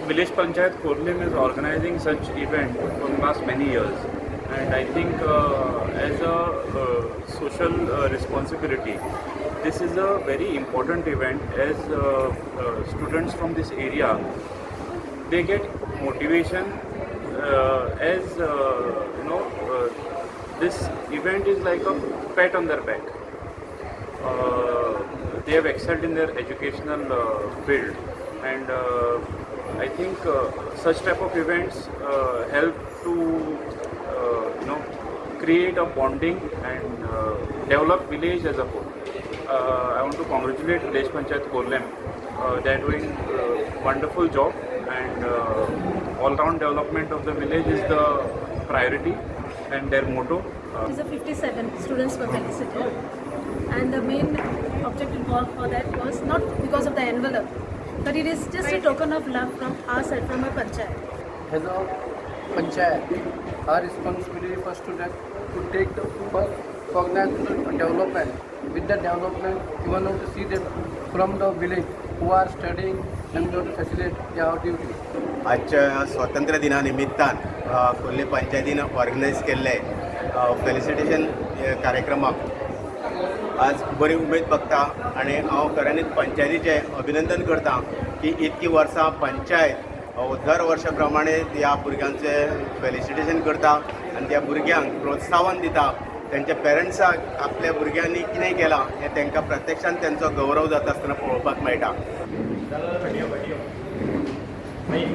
Village Panchayat Khorlim is organizing such event from last many years, and I think as a social responsibility, this is a very important event as students from this area, they get motivation as you know this event is like a pat on their back. They have excelled in their educational field, and I think such type of events help to create a bonding and develop village as a whole. I want to congratulate Village Panchayat Khorlim. They are doing wonderful job, and all-round development of the village is the priority and their motto. It is a 57 students were felicitated, and the main objective involved for that was not because of the envelope, but it is just a token of love from our side, from our panchayat. As a panchayat, our responsibility first to that to take the first cognizant development. With the development, you want to see them from the village who are studying and we want to facilitate our duty. आजच्या स्वातंत्र्य दिना निमित्तान खोर्ले पंचायतीन organise केल्ले felicitation कार्यक्रमाक आज बरी उमेद बघता आनी हांव खऱ्यांनीच पंचायतीचें अभिनंदन करता की इतकी वर्सां पंचायत दर वर्सा प्रमाणे ह्या भुरग्यांचें फेलिसिटेशन करता आनी त्या भुरग्यांक प्रोत्साहन दिता. तेंच्या पेरंट्साक आपल्या भुरग्यांनी कितें केलां हें तांकां प्रत्यक्षान तेंचो गौरव जाता आसतना पळोवपाक मेळटा. नहीं.